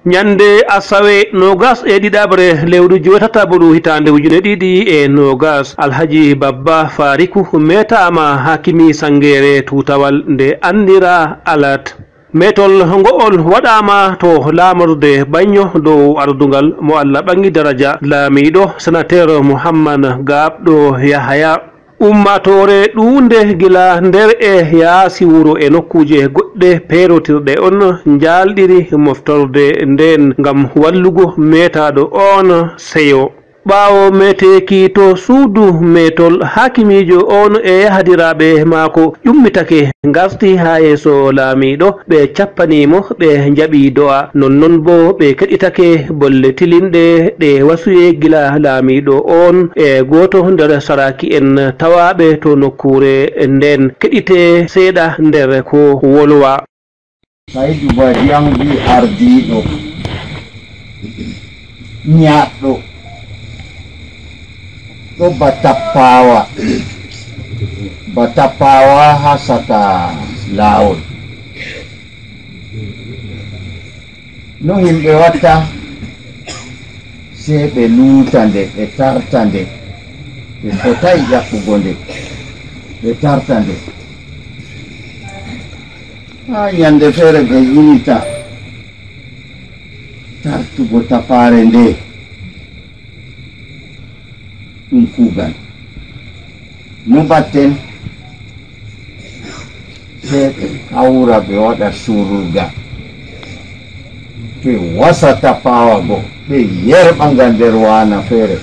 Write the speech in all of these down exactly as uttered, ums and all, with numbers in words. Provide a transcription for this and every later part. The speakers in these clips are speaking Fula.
Ñande asawe noogas e ɗiɗaɓre lewru jootataɓru hitaande ujune ɗiɗi e noogas, Alhaji Babba Fariku meetaama hakimi Sanngeere Tuutawal nde anndiraa Alat. Meetol ngo'ol waɗaama to laamorde Bañño dow ardungal mo Allah ɓaŋi daraja laamiiɗo, Senateer Muhammad Gaaɓɗo Yahaya. Ummaatoore ɗuunde gila nder e yaasi wuro e nokkuuje goɗɗe peerotirɗe on njaalɗiri moftorde nden ngam wallugo meetaaɗo on seyo. Ɓaawo meeteeki to suudu meetol, haakimiijo on e yahadiraaɓe maako ƴummitake, ngarti haa yeeso laamiiɗo, ɓe cappanii mo, ɓe njaɓi do'a. Nonnon boo ɓe keɗitake bolle tilinɗe ɗe wasuyee gila laamiiɗo on e gooto nder saraaki'en tawaaɓe to nokkuure nden. Keɗitee seeɗa nder ko wolwa. Saydu Ba Diaŋ wi'i ardiiɗo ñaaɗɗo ɗo ba tappaawa, ba tappaawa haa saka laawol. No yimɓe watta? Sey ɓe luuta nde, ɓe tarta nde, ɓe fotaay ƴaɓɓugo nde, ɓe tarta nde. Haa nyannde feere ɓe iwita tartugo tapaare nde. Ɗum kuugal. No mbaɗten? Sey ɓe kawra ɓe waɗa surga. Ɓe wasa tapaawa go, ɓe yerɓa nga nder waana feere.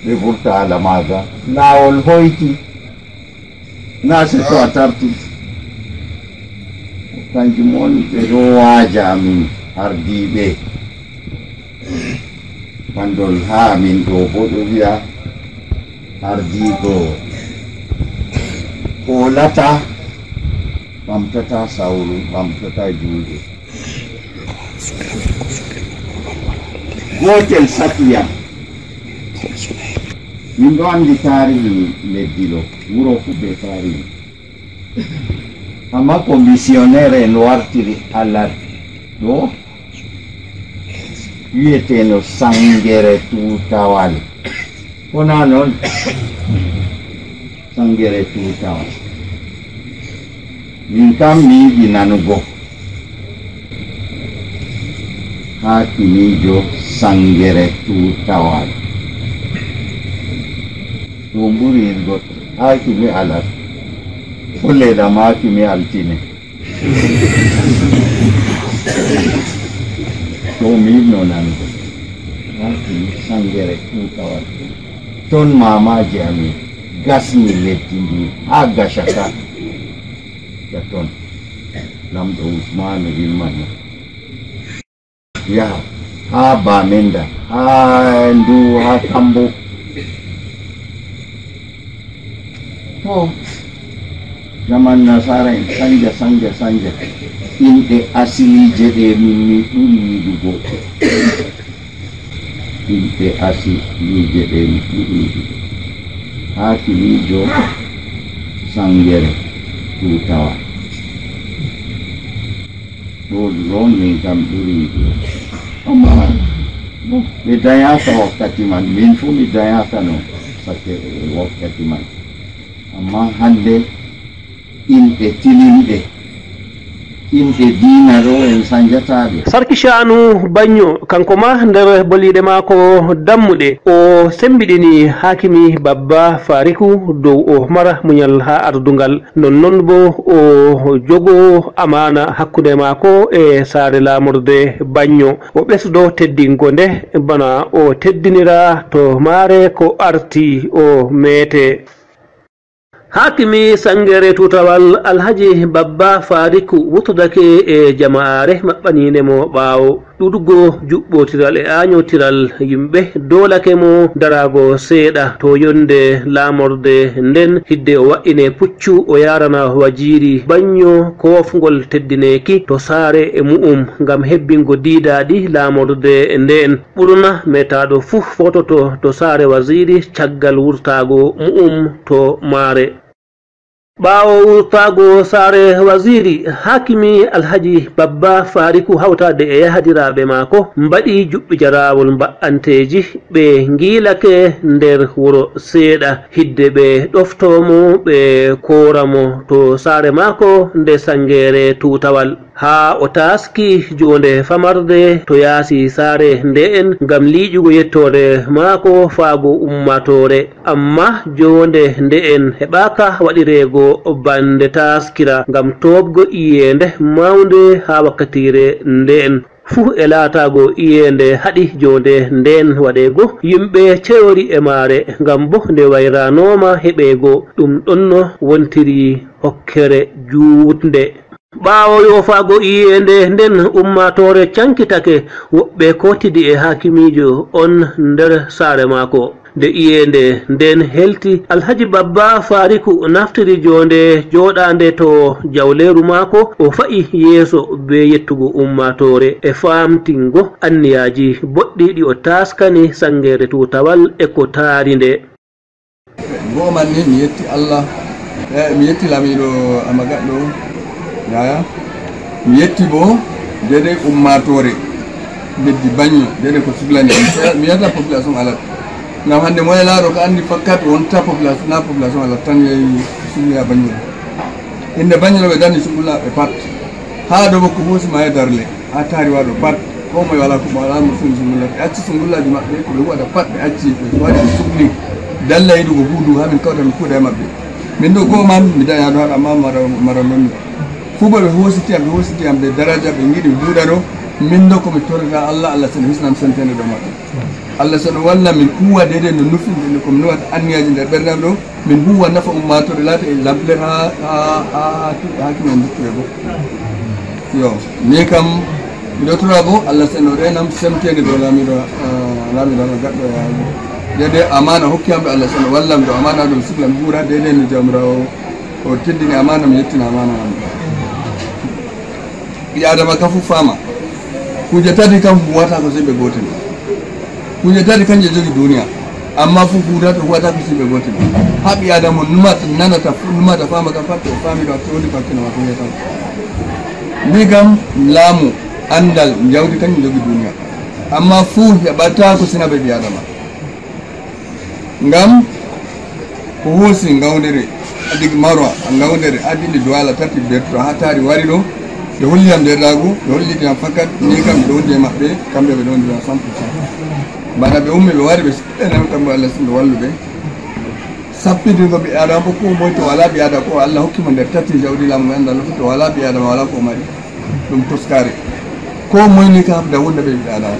Ɓe vurta hala maaga. Laawol hoyti. Naa sey to a tarti. Kanjum on ɓe ɗo waaja amin ardiiɓe. Pandol haa amin ɗo boo ɗo wi'a ardiiɗo hoolata, ɓamtata sawru, ɓamtata juuɗe. Gootel sati yam. Min ɗo anndi taarihi leddi ɗo, wuro fuu bee taarihi. Ammaa ko misiyonere en wartiri Alat ɗo, wi'eteeno Sangere Tuutawal. Ko naa non? Sangere Tuutawal. Min kam mi yiɗi nanugo. Haakimiijo Sangere Tuutawal. Ɗum ɓuri yiɗgo. Haakimi Alat. Holleɗam Haakimi Altine. Ɗo mi yiɗno nanugo. Haakimi Sangere Tuutawal. Ton maamaaji amin gasni leddi ndi haa Gacaka. Ka ton. Lamɗo Usmaanu Yilmano. Yaha haa Bamenda, haa Ndu, haa Kambo. To, zaman nasaara en sanja, sanja, sanja. Inɗe asiliije ɗe min mi ɓuri yiɗugo. Inɗe asiliije ɗe mi ɓuri yiɗugo. Haakimiijo Sangere Tuutawa. Ɗo, ɗon min kam ɓuri yiɗugo. Amma, bon, ɓe dayaaka wakkati man, min fuu mi dayaaka no sakke wakkati man. Amma hannde inɗe tilinɗe, inɗe diina ɗo en sanjataaɗe. Sarki Caanu Bañño, kanko ma nder boliiɗe maako dammuɗe, o sembiɗini Haakimi Babba Faariku dow o mara muñal haa ardungal. Nonnon boo o jogoo amaana hakkunde maako e saare laamorde Bañño. O ɓesdo teddingo nde bana o teddinira to maare ko arti o meete. Haakimi Sangere Tuutawal Alhaji Babba Faariku wurtodake e jama'aare maɓɓaniinde mo ɓaawo. Ɗuuɗugo juɓɓootiral e aanyotiral yimɓe doolake mo daraago seeɗa to yonde laamorde nden, hidde o wa'ine puccu o yaarana wajiiri Bañño koofngol teddineeki to saare e mu'um ngam hebbingo diidaaɗi laamorde nden. Ɓurna meetaaɗo fuu foototo to saare waziiri caggal wurtaago mu'um to maare. Ɓaawo wurtaago saare wasiiri, haakimi Alhaji Babba Faariku hawtaade e yahadiraaɓe maako mbaɗi juɓɓi jaraawol mba'anteeji, ɓe ngiilake nder wuro seeɗa, hidde ɓe ɗoftoo mo, ɓe koora mo to saare maako nde Sanngeere Tuutawal. Haa o taaski joonde famarde to yaasi saare nde'en ngam liiƴugo yettoore maako faago ummaatoore. Ammaa joonde nde'en heɓaaka waɗireego bannde taaskira ngam tooɓgo iyeende mawnde haa wakkatiire nde'en. Fuu e laataago iyeende haɗi joonde ndeen waɗeego, yimɓe ceyori e maare, ngam boo nde wayranooma heɓeego, ɗum ɗonno wontiri hokkere juutnde. Ɓaawo yoofaago iyeende nden, ummaatoore cankitake, woɓɓe kootidi e haakimiijo on nder saare maako. Nde iyeende nden helti, Alhaji Babba Faariku naftiri joonde jooɗaande to jawleeru maako, o fa'i yeeso bee yettugo ummaatoore e faamtingo anniyaaji boɗɗi ɗi o taaskani Sanngeere Tuutawal e ko taari nde. Goo man ni mi yetti Allah, eh, mi yetti laamiiɗo Amagaɗɗo Yaya, mi yetti boo deedey ummaatoore leddi Baɲɲo, deedey ko suklani am. Mi yetta population alat. Ngam hannde moye laaɗo ka anndi fakkat wonta population, na population alat tan yehi sukliya Baɲɲo. Innde Baɲɲo ɗo ɓe danni sukliya ɓe pat. Haa ɗo boo ko hoosi Maayo Darle. Haa taari waɗo pat, koo moye walaa ko mo walaa mo suni sungulla. Ɓe acci sungullaaji maɓɓe, ko ɓe huwata pat ɓe acci, ɓe waɗi ɓe sukli. Dalla yiɗugo huudu haa min kawta min kuuda e maɓɓe. Min ɗo koo man, mi dañaa ɗo haɗa ma mara, mara lonni. Fuu bo ɓe hoositi am, ɓe hoositi am ɓe daraja, ɓe ngiɗi mi huuda ɗo. Min ɗo ko mi torata Allah, Allah sene hisnam semteende ɗo maɓɓe. Allah sene walla min kuuwa deedey no nufin, no ko mi nuwata anniyaaji nder ɓernde am ɗo. Min huuwa nafa ummaatoore, laata exemplaire haa, haa, haa, haa, haa kine nduttuɓe boo. Yo, ni kam, miɗo tora boo, Allah seno reenam semteende dow laamiiɗo, eh, laamiiɗo Amagaɗɗo Yaya. Deedey amaana hokki am ɗo, Allah seno wallam ɗo amaana ɗum sukla mi huura, deedey no Jawmiraawo o teddini amaana, mi yettina amaana am. Ɓii Aadama kam fuu faama. Kuuje tati kam huwata ko sey ɓe gootel. Kuuje tati kanje jogi duniya. Amma fuu huwata, huwata ko sey ɓe gootel. Haa ɓii Aadama numata, nanata, fu-, numata, faama kam pat, o faami ɗo hakke woni ko hakkilo maako wiyata. Ni kam laamu, anndal, njawdi kanje jogi duniya. Amma fuu heɓata ko sina ɓe ɓii Aadama. Ngam ko hoosi ngawndere, Adik Marwa, ngawndere, adili Duwala tati berto haa taari wari ɗo, ɓe holli yam deerɗaagu, ɓe holliti yam fakat, ni kam ɓe wondi e maɓɓe, kamɓe ɓe wondi e cent pour cent. Bana ɓe ummi ɓe wari ɓe siɗɗenam, kamɓe Allah sino wallu ɓe. Sappidingo ɓii Aadama bo, ko moy to walaa ɓii Aadama, ko Allah hokki mo nder tati jawdi laamu ngan, Allah to walaa ɓii Aadama, walaa ko o mari. Ɗum tuskaare. Ko moy ni ka habda wonda ɓe ɓiɓɓe Adama.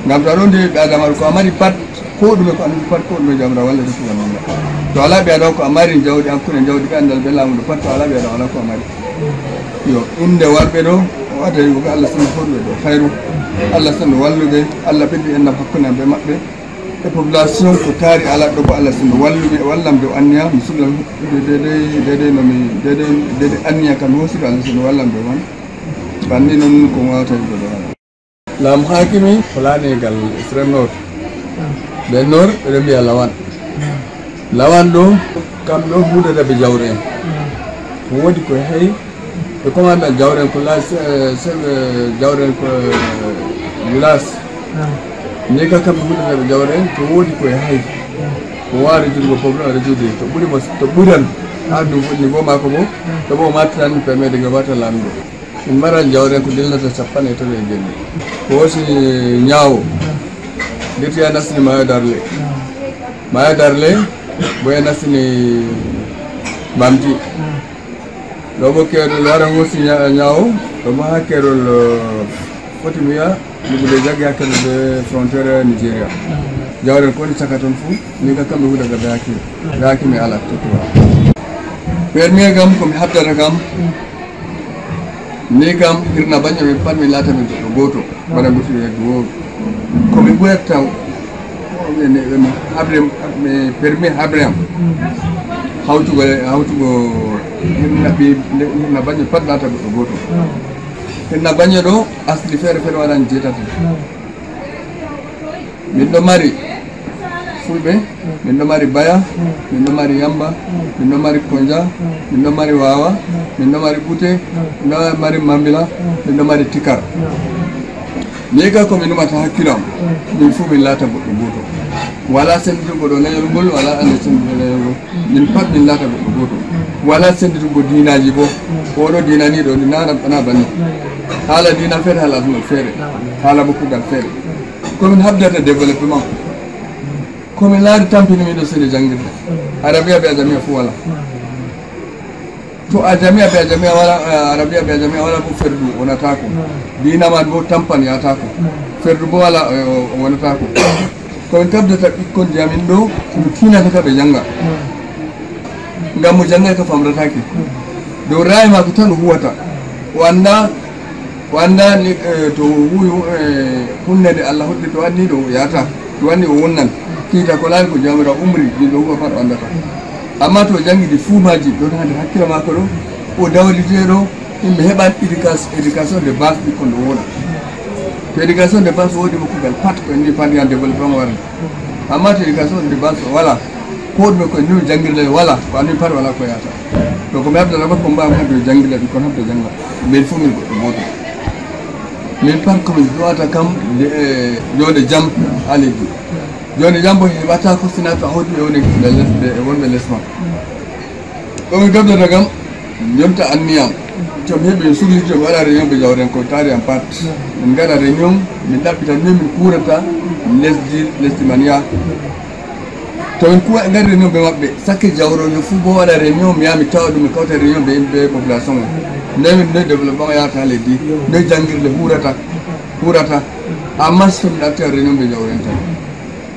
Ngam to a ɗon nder ɓiɓɓe Adama, ko a mari pat, ko ɗume ko a nufi pat, ko ɗume Jawmiraawo walli rokki ngam annda. To a walaa ɓii Adama, ko a mari jawdi, hakkunde jawdi ka anndal be laamu ɗo pat, to a walaa ɓii Adama, walaa ko a mari. Yo, innde warɓe ɗo, o wata yi'ugo Allah sendo forɓe ɗo khayru. Allah sendo walluɓe, Allah ɓeddi enɗam hakkunde am be maɓɓe. E population ko taari alaa ɗo, ko Allah sendo walluɓe, wallam dow anniya, mi sukla deedey, deedey no mi, deedey, deedey anniya kam hoosiri, Allah sendo wallam dow man. Banni non ko mi waawata yi'ugo ɗo. Laamu haakimi ko laaniigal extrême nord. Ɓe nord, ɓeɗo mbiya lawan. Lawan ɗo, kam ɗo huudata be jawre en. Ko woodi ko he'i, ɓe commandant jawre en ko la, se-, se-, jawre en ko, eh, village. Ni ka kamɓe huudata ɓe jawre en, to woodi ko e hay. Ko waawata rejirgo problème, a rejirde. To ɓuri mo, to ɓuran, haa ɗum niveau maako bo, to bo o matti tan permet de ngabata laamiiɗo. Min maran jawre ko dillata cappanɗe tati e jeego. Ko hoosi Ñaawo. Dirti ya nastini Maayo Darle. Maayo Darle, bo ya nastini Bamti. Ɗo bo keerol wara hoosi Ña-, Ñaawo, ɗo bo haa keerol, eh, foti mi wi'a, Lugude jaggi haa keerol be frontière Nigeria. Jawre ko woni caka ton fuu, ni ka kamɓe huudata be haakimi. Be haakimi alaa tottuwa. Permis kam ko mi habdata kam, ni kam hirna bannyo min pat min laata min goɗɗo gooto. Bana guti e duwo. Ko mi ɓurata taw, ko mi, mi, mi habre, mi permis habre am. Hawtugo, hawtugo hirna ɓi, hirna bannyo pat laata goɗɗo gooto. Hirna bannyo ɗo, asli feere feere waɗan jeetati. Min ɗo mari Fulɓe, min ɗo mari baya, min ɗo mari yamba, min ɗo mari konja, min ɗo mari wawa, min ɗo mari ɓute, min ɗo mari mambila, min ɗo mari tikar. Min ka ko min numata hakkilo am, min fuu min laata goɗɗo gooto. Wala sendude goɗɗo leñol ngol, wala ande sendude leñol ngol. Min pat min laata goɗɗo gooto. Wala sendude diinaji bo. Oɗo diina ni ɗo, ni nana, na banni. Haala diina feere, haala aduna feere. Haala bo kugal feere. Ko min habdata développement. Ko min laari tampini min ɗo sene jangirde. Arabiya be ajamiya fu wala. To ajamiya be ajamiya wala, eh, arabiya be ajamiya wala ko ferdu wonata ko. Diina man bo tampan yata ko. Ferdu bo wala, eh, o, o wonata ko. Ko min kabdata ɓikkon ji amin ɗo, no tinata ka ɓe janga. Ngam mo jangay ka famratake. Dow ra'ayi mako tan o huwata. O anda O annda ni, eh, to huwi, eh, hunnere Allah hoɗɓe to anni ɗo yahata, to anni o wonnan. Kiita ko laari ko Jawmiraawo umri, yimɓe huwa pat o anndata. Amma to o janngidi fuu maaji, ɗon haa nder hakkilo maako ɗo, o dawriteeɗo, yimɓe heɓan éduca-, éducation de base ɓikkon ɗo wooɗa. To éducation de base woodi mo kuugal pat, ko en ni pat yan développement waran. Amma to éducation de base wala, ko ɗume ko en ni janngirde wala, ko anni pat wala ko yahata. Donc mi habdata makko mbawa mo habde janngirde ɓikkon habde jannga. Min fof min goɗɗo gooto. Min par commune ɗowata kam nde, eh, jonde jam haa leddi. Jonde jam bo heɓata ko sina to a hawti e woni e les, e wonɓe les ma. Ko min gabdata kam, jonta anniyam. Jom heɓi en sugli jom waɗa réunion ɓe jawren ko taari am pat. Min ngaɗa réunion, min ɗaɓɓita no min kuurata lesdi, lesdi man yaa. To min kuwa ngaɗa réunion ɓe maɓɓe, sakke jawrojo fuu bo waɗa réunion, mi yaa mi tawa ɗum, mi kawta réunion ɓe yimɓe population o. Nde min noy développement yahata haa leddi, noy janngirde huurata, huurata. Amma so min arti réunion ɓe jawren tan.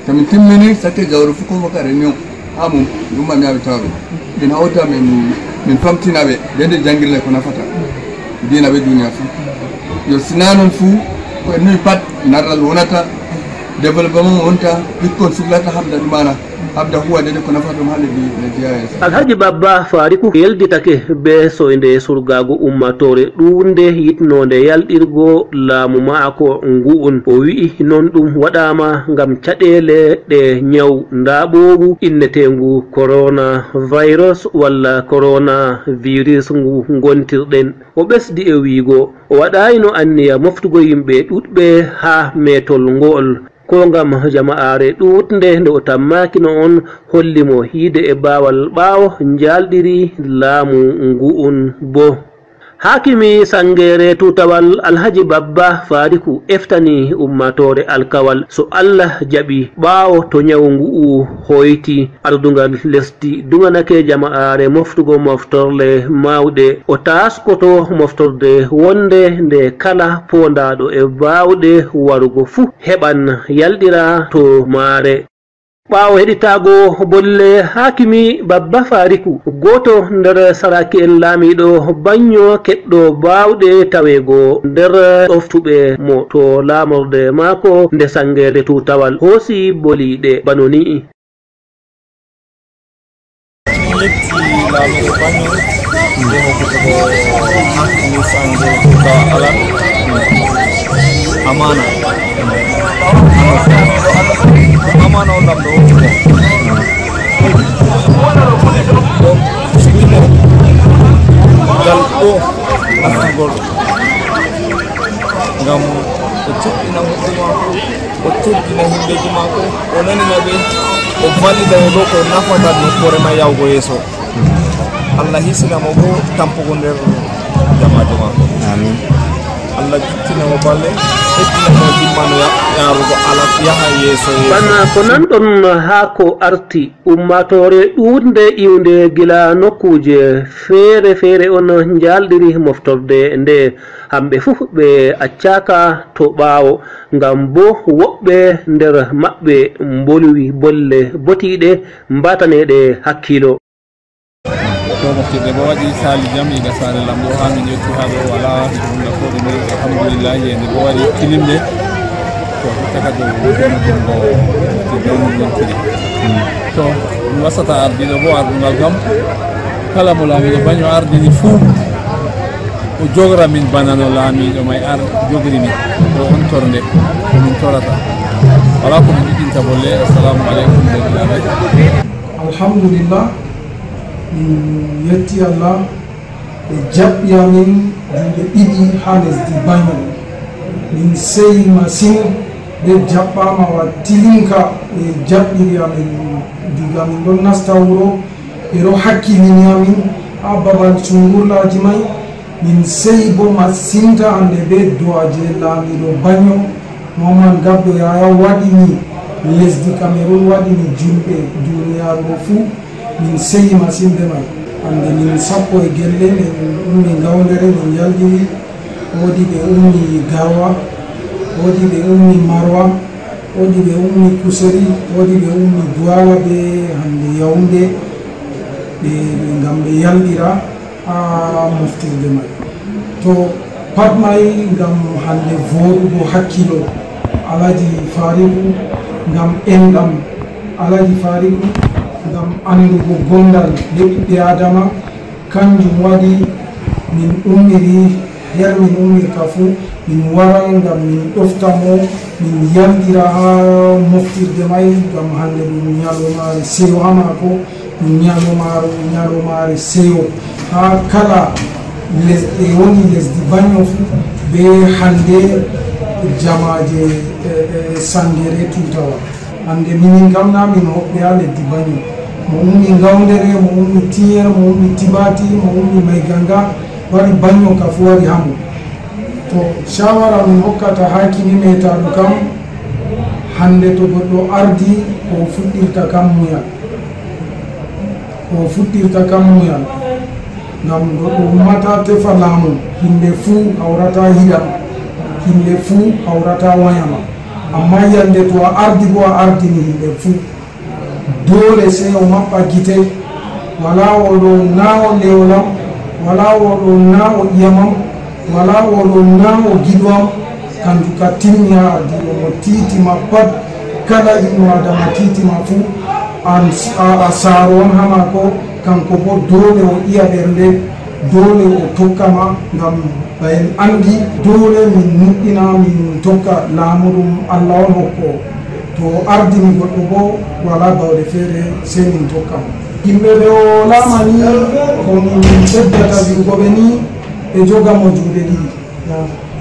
To min timmini, sakke jawro fuu convoca réunion haa mum, mi umma mi yaa mi tawa ɓe. Min hawta min, min famtina ɓe, nde nde janngirde ko nafata diina ɓe duniya fuu. Yo sina non fuu, ko en noy pat narral wonata, développement wonta, ɓikkon suklata habda ɗumana, habda huwa nde nde ko nafata ɗum haa leddi, leddi yaa yeeso. Alhaji Babba Fariku yelditake bee soynde surgaagu ummaatoore ɗuuɗnde yiɗnoonde yalɗirgo laamu maako ngu'un. O wi'i non ɗum waɗaama ngam caɗeele ɗe nyawu ndaaɓoowu inneteengu coronavirus walla coronavirus ngu ngontirɗen. O ɓesdi e wi'go o waɗaayno anniya moftugo yimɓe ɗuuɗɓe haa meetol ngo'ol. Ko ngam jama'aare ɗuuɗnde nde o tammaakino on holli mo yiide e baawal ɓaawo njaalɗiri laamu ngu'un boo. Haakimi Sanngeere Tuutawal Alhaji Babba Faariku eftani ummaatoore alkawal so Allah jaɓi ɓaawo to nyawu ngu'u hoyti ardungal lesdi duŋanake jama'aare moftugo moftorle mawɗe. O taaskoto moftorde wonnde nde kala poondaaɗo e baawɗe warugo fuu heɓan yalɗira to maare. Ɓaawo heɗitaago bolle Haakimi Babba Faariku, gooto nder saraaki'en laamiiɗo Banyo keɗɗo baawɗe taweego nder ɗoftuɓe mo to laamorde maako nde Sanngeere Tuutawal hoosi boliiɗe bano ni'i. Min yetti laamiiɗo Banyo, nde hokkutugo Haakimi Sanngeere Tuutawal Alal amaana. Amaana on Laamɗo hokki mo. Ɗum suɓi mo ngal ɗo artugol. Ngam o joɗɗina huɗo maako, o teddina himɓeeji maako, o nanina ɓe, o vallita ɓe boo ko nafata nokkuure man yahugo yeeso. Allah hisina mo boo tampugo nder jamaaje maako. Amin. Allah juttina mo balle, ɓeddina mo himmano ya-, yaarugo ala, yaha yeeso, yeeso. Bana ko nanɗon haa ko arti, ummaatoore ɗuuɗnde iwnde gila nokkuuje feere feere on njaalɗiri moftorde nde. Hamɓe fuu ɓe accaaka to ɓaawo, ngam boo woɓɓe nder maɓɓe mbolwi bolle botiiɗe, mbataneeɗe hakkiilo. To moftirde boo waɗi saali jam iga saare Laamɗo haa min yotti haa ɗo, walaa huunde koo ɗume. Alhamdulillahi, yende boo waɗi tilimde. To, hikka ka dow ɗum ɗum ɗo moftirde on wontiri. To, mi wasata ardiiɗo boo ardungal kam. Kala mo laamiiɗo Banyo ardini fuu, o jogra min bana no laamiiɗo may ar-, jogri min. Ɗo on tornde ko min torata. Alaa ko mi jiɗinta bolle. Assalamu aleykum, bandiraɓe. Alhamdulillah, min yetti Allah. Ɓe jaɓɓi amin duuɓi ɗiɗi haa lesdi Bañol. Min seyi masin, ɓe jaɓɓaama wa tilinka, ɓe jaɓɓiri amin diga min ɗon nasta wuro, ɓe ɗo hakkilini amin haa babal sungurlaaji may. Min seyi boo masinta hande bee do'a jey laamiiɗo Bañol, Muhammad Gabdo Yahaya waɗini lesdi Kamerun, waɗini julɓe duniyaaru ɗo fuu. Min seyi masin bee may. Hande min sappo e gelle, min ummi Ngawndere, min yalɗiri. Woodi ɓe ummi Garwa, woodi ɓe ummi Marwa, woodi ɓe ummi Kuseri, woodi ɓe ummi Duwala bee hande Yaoundé. Ɓe, ɓe, ngam ɓe yalɗira haa moftirde may. To pat may ngam hande vooɗugo hakkilo Alhaji Fariku, ngam enɗam Alhaji Fariku, ngam anndugo gondal ɓe ɓiɓɓe Adama, kanjum waɗi min ummiri her min ummirta fuu, min wara ngam min ɗofta mo, min yalɗira haa moftirde may, ngam hande ɗum nyalomaare seyo haa maako. Ñalomaaru, ñalomaare seyo haa kala lesɗe woni lesdi Bañol fuu, bee hande jamaaje, e, e, Sangere Tuutawa. Hande minin kam na min hoɓɓe haa lesdi Bañol. Mo ummi Ngawndere, mo ummi Tiñer, mo ummi Tibati, mo ummi Mayganga, wari Bañol ka fuu wari haa mo. To, shawara min hokkata hakimi meetaaɗo kam, hande to goɗɗo ardi, ko o fuɗɗirta kam muya. Ko o fuɗɗirta kam muya. Ngam goɗɗo ummataa tefa laamu, himɓe fuu hawrataa yiɗa ma, himɓe fuu hawrataa wanya ma. Ammaa yande to a ardi boo, a ardini himɓe fuu. Doole sey o maɓɓa gite. Walaa o ɗo na o lewlam, walaa o ɗo na o ƴiyamam, walaa o ɗo na o giɗo am. Kanjum ka timmi haa ardiiɗo mo tiiti ma pat. Kala innu Adama tiiti ma fuu, an, a, a saaro on haa maako, kanko boo doole o ƴiya ɓernde, doole o tokka ma, ngam ba en anndi, doole min nuɗɗina, min tokka laamu ɗum Allah on hokko. To o ardini goɗɗo boo, walaa baawɗe feere, sey min tokka mo. Yimɓe ɓe o laamani, ko min teddata wi'ugo ɓe ni, ɓe joga mo juuɗe ɗiɗi.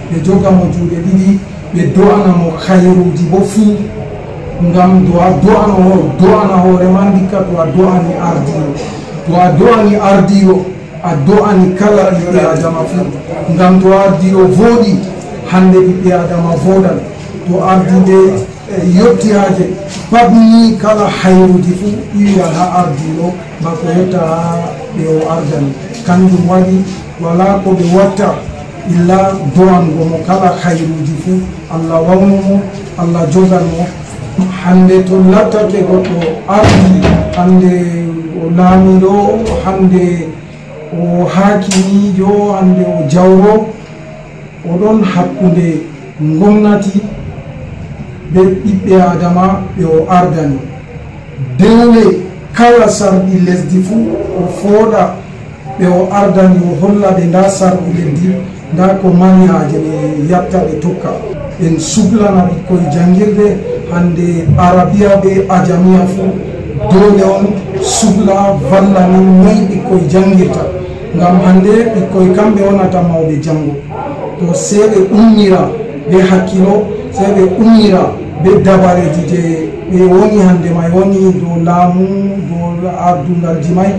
Ɓe joga mo juuɗe ɗiɗi, ɓe do'ana mo hayruuji boo fuu. Ngam to a do'ano, do'ana hoore ma, ndikka to a do'ani ardiiɗo. To a do'ani ardiiɗo, a do'ani kala ɓiɓɓe Adama fuu. Ngam to ardiiɗo vooɗi, hande ɓiɓɓe Adama vooɗan. To ardiiɓe, eh, yotti haaje, pat ni kala hayruuji fuu iwiran haa ardiiɗo, bako yotta haa ɓe o ardani. Kanjum waɗi walaa ko ɓe watta illa do'ango mo kala hayruuji fuu. Allah wawnu mo, Allah jogan mo. Hande to lattake goɗɗo ardi, hande o laamiiɗo, hande o haakimiijo, hande o jawro, o ɗon hakkunde ngomnati be ɓiɓɓe Adama ɓe o ardani. Dewle kala sarɗi lesdi fuu o fooɗa ɓe o ardani, o holla ɓe ndaa sarɗi lesdi, ndaa ko mari haaje ɓe yatta ɓe tokka. En suklana ɓikkoy janngirde hannde Arabiya be Ajamiya fuu. Doole on sukla valla min noy ɓikkoy janngirta. Ngam hannde ɓikkoy kamɓe wonata mawɓe janngo. To sey ɓe ummira be hakkilo, sey ɓe ummira be dabareeji je ɓe woni hannde may woni dow laamu, dow ardungalji may.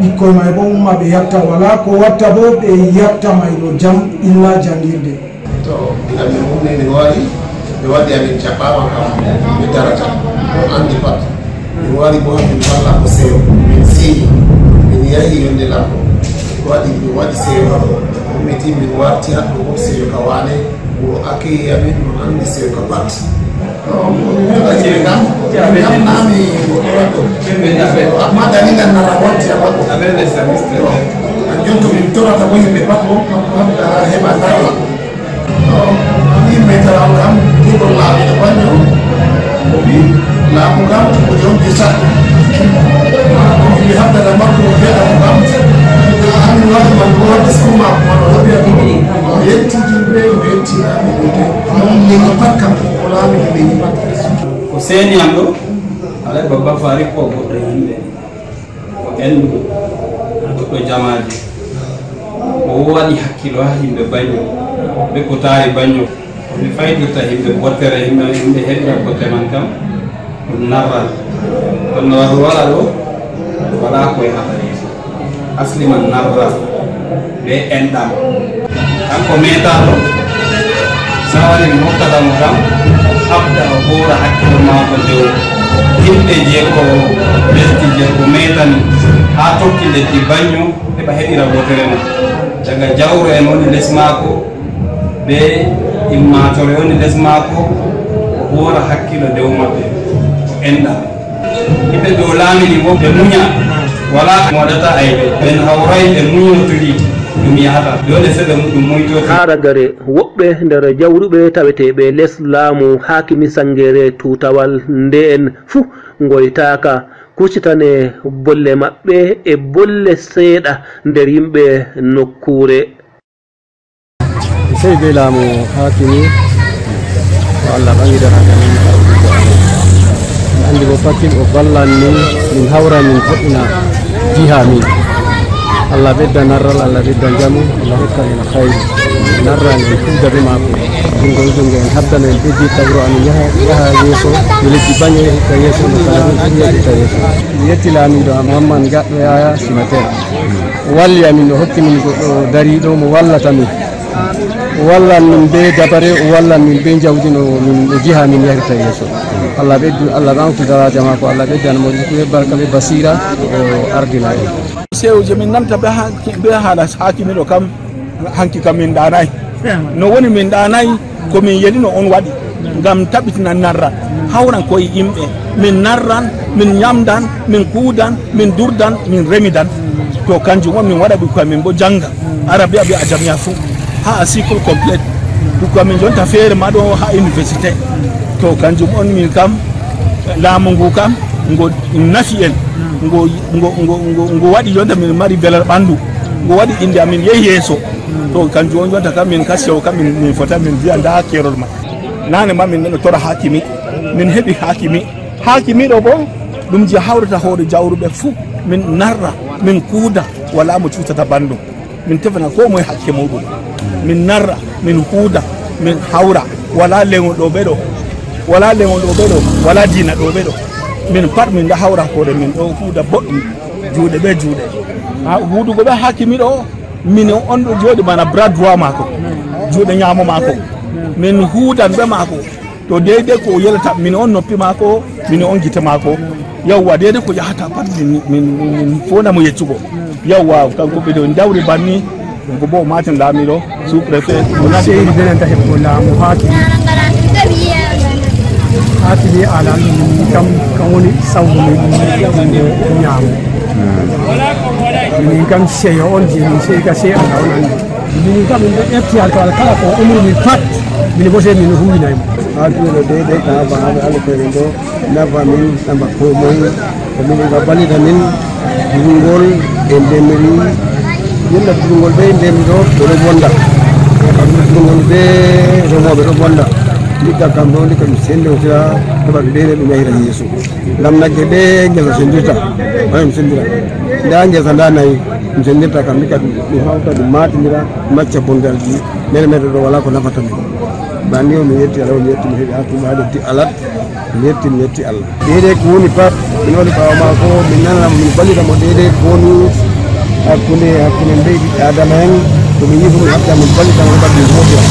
Ɓikkoy may bo umma ɓe yatta, walaa ko watta bo ɓe yatta may ɗo jam illa janngirde. To, idan min ummi min wari, ɓe waddi amin jaɓɓaama kam ɓe darata. On anndi pat. Min wari bo min balla ko seyo, min seyi, min yahi yonde Laamɗo. Ko waɗi min waɗi seyo ɗo, ummiti min warti haɗɗo ko seyo ka waane, wuro Akiya min no anndi seyo ka bat. To, min yoɗa yimɓe kam, min kam naami goɗɗo waɗɗo. Amma dalila nana wonti a waɗɗo. To, an joni to min torata ko yimɓe pat, on heɓa daraja. Yimɓe tawa kam, ɗiɗo laamu to Bañol, o wi laamu kam, ko jom de saɗɗo. Ko wi haddata makko, o wiya ɗum kam, hamin waɗi man ko waɗi suma, kono waɗi O yetti yimɓe, o yetti laamiiɗo, non leñi pat kam, o laamiiɗo leñi pat. Ko seeni am ɗo, alay Babba Faari ko goɗɗo e yimɓe. Ko enɗuɗo, goɗɗo jamaaji. O waɗi hakkilo haa yimɓe Bañño, ɓe ko taari Bañño. Ko mi faytirta yimɓe bottere, yimɓe, yimɓe heɓira botte man kam, ɗum narral. Kono no waɗa ɗo, waɗa ko e haɗa yeeso. Asli man narral, ɓe enɗam. Kanko meetaaɗo, sawari mi hokkata mo kam, haɓda o hoora hakkilo maako dow yimɓe je ko lesdi je ko meetani, haa tokki leddi Bañño, heɓa heɓira bottere mum. Daga jawro en woni les maako, ɓe immaatore woni les maako, o hoora hakkilo dow maɓɓe, o enɗa. Yimɓe dow laamini mo, ɓe muña, walaa ko moɗata ayɓe. Ɓen hawray ɓe muñotiri, ɗum yahata. Dole se ɓe ɗum moytotiri. Haa ragare, woɓɓe nder jawruɓe taweteeɓe les laamu Haakimi Sanngeere tuutawal ndeen fuu ngoytaaka. Kuccitane bolle maɓɓe e bolle seeɗa nder yimɓe nokkuure. Mi seyi bee laamu Haakimi, ko Allah ɓangidanaka min. Mi anndi bo fakin o ballan min, min hawra min vo'ina jiha min. Allah ɓedda narral, Allah ɓedda njamu, Allah hokka en hayru. Narra en kuuda bee maako. Junngo e junngo en haddana en ɓeddi tawro amin yaha, yaha yeeso. Yo leddi Bañño yahita yeeso, no kala ɗum fuu yahita yeeso. Mi yetti laamiiɗo am Mamman Gaɗɗo Yaya Simater. O walli amin, o hokki min goɗɗo dariiɗo mo wallata min. O wallan min bee dabare, o wallan min bee jawdi no min, no jiha min yahrita yeeso. Allah ɓeddu, Allah ɓamtu daraaja maako, Allah ɓeddana mo risku e barka e basiira, o ardina en. Sewje min nanta bee ha-, bee haala haakimiiɗo kam, hanki kam min ɗaanaay. No woni min ɗaanaay? Ko min yelino on waɗi ngam tabitina narra, hawran koye yimɓe. Min narran, min nyamdan, min kuudan, min durdan, min remidan. To kanjum on min waɗa ɓikkoy amin bo janga Arabiya be Ajamiya fu ha a cycle complete. Ɓikkoy amin jonta feere ma ɗo ha université. To kanjum on min kam, laamu ngu kam ngo nafi en, ngo, ngo, ngo, ngo, ngo waɗi jonta min mari belal ɓandu, ngo waɗi inde amin yehi yeeso. To kanjum on jonta kam min ka sewo kam min, min fota min mbiya nda keerol ma. Nane ma min nano tora haakimi, min heɓi haakimi. Haakimiiɗo bo ɗum je hawrata hoore jawruɓe fuu, min narra, min kuuda, wala mo cuutata banndum. Min tefana ko moye hakke muɗum. Min narra, min huuda, min hawra, wala leŋo ɗo be ɗo, wala leŋo ɗo be ɗo, wala diina ɗo be ɗo. Min pat min ɗo hawra hoore, min ɗo huuda boɗɗum, juuɗe be juuɗe. Ha huudugo be haakimiiɗo, min on ɗo jooɗi bana bras droit maako, juuɗe nyaamo maako. Min huudan be maako. To deydey ko o yelata, min on noppi maako, min on gite maako. Yawwa, deydey ko yahata pat, min, min, min, min fona mo yeccugo. Yawwa, kanko ɓe ɗo dawri banni, kanko bo o matin laamiɗo, sous préfet, o nani. Seydi Benanta heɓgo laamu haaki. Haaki ni ala, min kam, kam woni sawru min, min nyaamo. Min kam seyo on je, min sey ka sey Allah on anndi. Min kam min ɗo ƴetti alkawal kala ko umri min pat, min bo sey min huwinay mo. Haa ɗum ɗo deydey ka ba haaɓe alkawal ɗo nafa min, nafa ko moy, ko min ga ballita min, durngol e ndemri, yimɓe durngol ɓe ndemri ɗo, ɓe ɗo bonda. Kam durngol ɓe remooɓe ɗo bonda. Ndikka kam ɗo, ndikka ɗum sendotira, heɓa ɗum ɓeyde ɗum yahira yeeso. Ngam nagge ɓe ngesa sendirta, wona ɗum sendira. Nda ngesa nda nayi, ɗum sendirta kam, ndikka ɗum, ɗum hawta, ɗum matindira, macca bongalji, mere mere ɗo wala ko nafata min. Ba ni o mi yetti Allah, o mi yetti mi heɓi hakkunde haa leddi alat, mi yetti, mi yetti Allah. Deydey ko woni pat, min waɗi ɓaawo maako, min nanana mo, min ballita mo deydey ko woni hakkunde, hakkunde mbe'i ɓiɓɓe Adama en, ko min yiɗi ɗum haɓda, min ballita mo heɓa ɗum moƴƴa.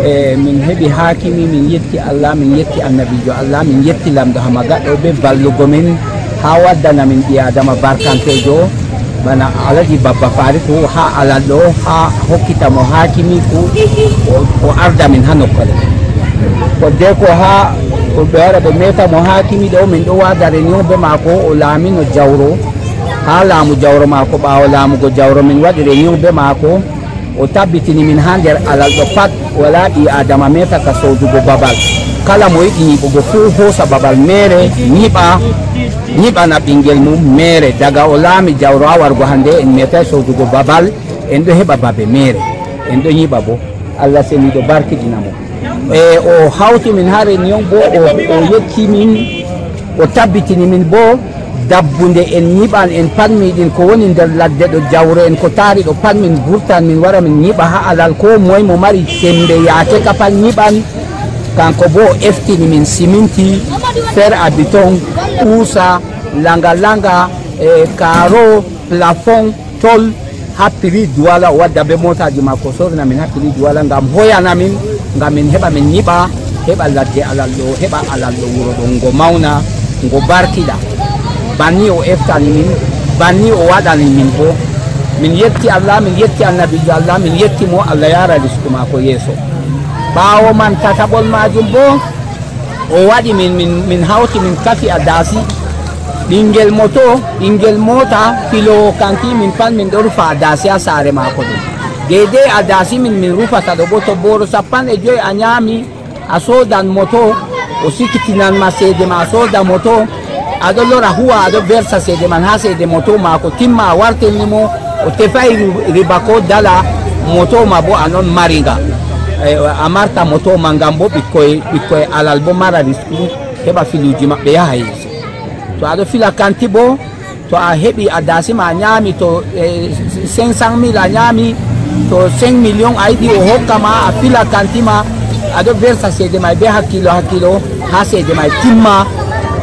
E, min heɓi haakimi, min yetti Allah, min yetti annabiijo Allah, min yetti Laamɗo Hama Gaɗɗo be vallugo min haa waddana min ɓii Adama barkanteejo. Bana Alhaji Babba Fariku haa Alal ɗo, haa hokkita mo haakimiku, o, o arda min haa nokkoore. Ko deko haa ko ɓe wara ɓe meeta mo haakimi ɗo, min ɗo waada reunion bee maako, o laamino Jawro. Haa laamu Jawro maako, ɓaawo laamugo Jawro, min waɗi reunion bee maako. O tabbitini min haa nder Alal ɗo pat, walaa ɓii Aadama meetata soodugo babal. Kala mo yiɗi nyiɓugo fuu hoosa babal meere, nyiɓa, nyiɓana ɓinngel mum meere. Daga o laami Jawro haa wargo hannde, en meetaay soodugo babal, En ɗo heɓa babe meere, en ɗo nyiɓa bo. Allah seniiɗo barkiɗina mo. E o hawti min haa réunion bo, o, o yecci min, o tabbitini min bo, dabbunde en nyiɓan, en pat min yiɗin ko woni nder ladde ɗo, jawre en ko taari ɗo pat min burtan, min wara min nyiɓa haa alal. Ko moy mo mari sembe yaake ka pat nyiɓan. Kanko bo o eftini min siminti, fer à béton, kuusa, langa-langa, e karo, plafond, tol, haa prix Douala. O wadda be mootaaji maako, o soorina min haa prix Douala ngam hoyana min, ngam min heɓa min nyiɓa, heɓa ladde alal ɗo, heɓa alal ɗo, wuro ɗo ngo mawna, ngo barkiɗa. Banni o eftani min, banni o waɗani min bo. Min yetti Allah, min yetti Annabiijo Allah, min yetti mo, Allah yaara risku maako yeeso. Ɓaawo man, tataɓol maajum bo, o waɗi min, min, min hawti, min kafi adaasi. Ɓinngel moto, ɓinngel moota, filoowo kanti, min pat min ɗo rufa adaasi haa saare maako ɗum. Deydey adaasi min, min rufata ɗo bo, to booro sappanɗe joy a nyaami, a soodan moto, o sikitinan ma ceede ma, a sooda moto, a ɗo lora huwa, a ɗo versa ceede man haa ceede moto maako, timma a wartirni mo, o tefay ri-, riba ko dala, moto ma bo a non mari nga. Eh, a marta moto ma ngam bo ɓikkoy, ɓikkoy alal bo mara risku, heɓa filuuji maɓɓe yaha yeeso. To a ɗo fila kanti bo, to a heɓi adaasi ma a nyaami, to, eh, cinq cent mille a nyaami, to cinq millions a yiɗi o hokka ma, a fila kanti ma, a ɗo versa ceede may be hakkiilo, hakkiilo, haa ceede may timma,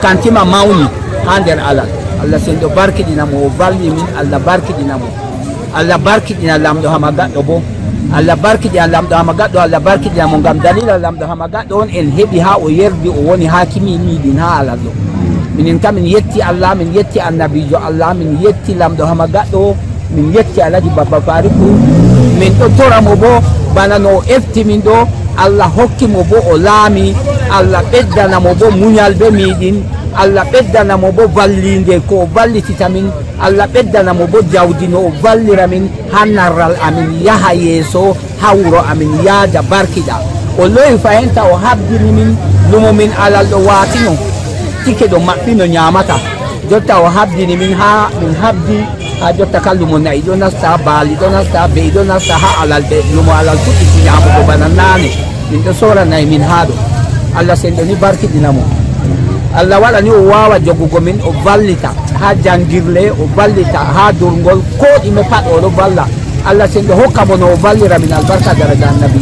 kanti ma mawni haa nder alal. Allah seniiɗo barkiɗina mo, o valli min, Allah barkiɗina mo. Allah barkiɗina Laamɗo Hama Gaɗɗo bo. Allah barkiɗina Laamɗo Hama Gaɗɗo, Allah barkiɗina mo ngam daliila Laamɗo Hama Gaɗɗo on en heɓi haa o yerdi, o woni haakimi min ɗin haa alal ɗo. Minin kam min yetti Allah, min yetti Annabiijo Allah, min yetti Laamɗo Hama Gaɗɗo, min yetti Alhaji Babba Faruku. Min ɗo tora mo bo bana no o efti min ɗo, Allah hokki mo bo o laami, Allah ɓeddana mo bo munyal be miɗin, Allah ɓeddana mo bo valliinde ko o vallitita min, Allah ɓeddana mo bo jawdi no o vallira min haa narral amin yaha yeeso, haa wuro amin yaada barkiɗa. O lowi fahenta, o habdini min lumo min alal ɗo waatino, tike ɗo maɓɓino nyaamata. Jotta o habdini min haa min habdi, haa jotta ka lumo na'i ɗo nasta, baali ɗo nasta, be'i ɗo nasta, haa alal ɓe, lumo alal fuɗɗiti nyaamugo bana naane. Min ɗo soora na'i min haa ɗo. Allah seniiɗo ni barkiɗina mo. Allah waɗa ni o waawa jogugo min, o vallita haa janngirle, o vallita haa durngol, ko ɗume pat o ɗo valla. Allah seniiɗo hokka mo no o vallira min albarka daraja Annabi.